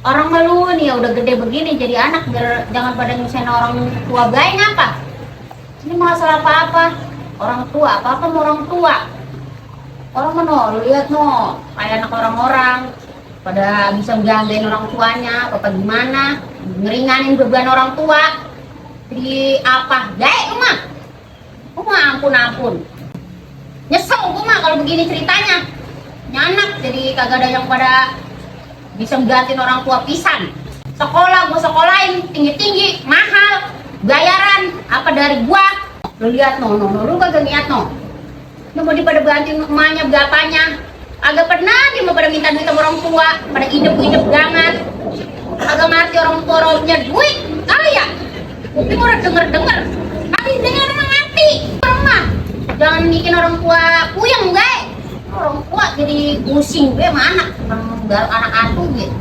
Orang malu nih ya udah gede begini jadi anak biar jangan pada nyusahin orang tua gay ngapa? Ini masalah apa-apa. Orang tua, apa-apa sama orang tua. Orang mana lu lihat no, kayak anak orang-orang pada bisa menggangguin orang tuanya, apa gimana, ngeringanin beban orang tua. Jadi apa? Gay mah. Ampun. Nyesel gua mah kalau begini ceritanya. Nyanak jadi kagak ada yang pada bisa menggantiin orang tua pisan. Sekolah gua sekolahin tinggi-tinggi, mahal, bayaran apa dari gua. Lu lihat no, lu kagak niat no. Lu mau pada gantiin emaknya bapaknya. Agak pernah dia mau pada minta duit sama orang tua, pada hidup banget. Agak ngerti orang tua punya duit, kaya. Tapi orang denger. Tapi dengar emang ngerti. Orang mah jangan bikin orang tua puyeng, guys. Orang tua jadi pusing gue sama anak atuh gitu.